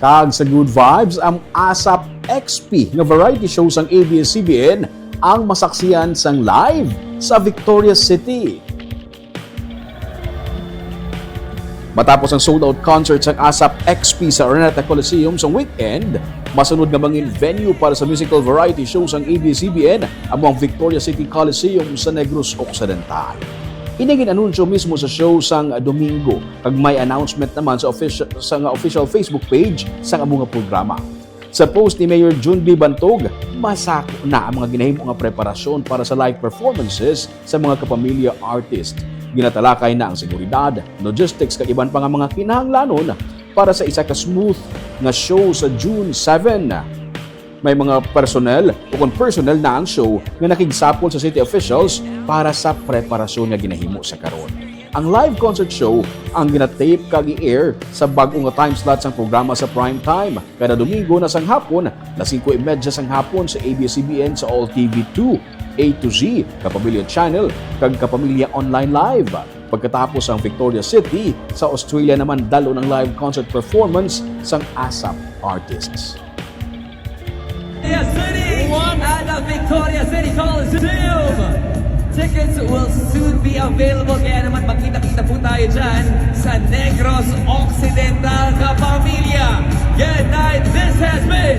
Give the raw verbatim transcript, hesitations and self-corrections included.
Kag sa Good Vibes, ang ASAP X P nga variety show sang A B S C B N ang masaksihan sang live sa Victoria City. Matapos ang sold-out concert sang ASAP X P sa Araneta Coliseum sa weekend, masunod nga mangin venue para sa musical variety show sang A B S C B N amo ang Victoria City Coliseum sa Negros Occidental. Ini gin-anunsyo mismo sa show sang Domingo, kag may announcement naman sa official, sa nga official Facebook page sang amo nga programa. Sa post ni Mayor Jun B Bantog, masako na ang mga ginahimo nga preparasyon para sa live performances sa mga kapamilya artist. Ginatalakay na ang seguridad, logistics kag iban pa nga mga kinahanglanon para sa isa ka smooth nga show sa June seven. May mga personnel o kon personnel na ang show nga nakigsapol sa city officials para sa preparasyon nga ginahimo sa karon. Ang live concert show ang ginatape kag i-air sa bag-o nga time slot sang programa sa prime time, kada Domingo na sang hapon, las singko y medya sang hapon sa A B S C B N sa All T V two, A to Z, Kapamilya Channel, kag Kapamilya Online Live. Pagkatapos, ang Victoria City sa Australia naman dalon ang live concert performance sang ASAP artists. Victoria City at the Victoria City Coliseum. Tickets will soon be available, kaya naman magkita-kita po tayo dyan sa Negros Occidental, kapamilya. Good night. This has been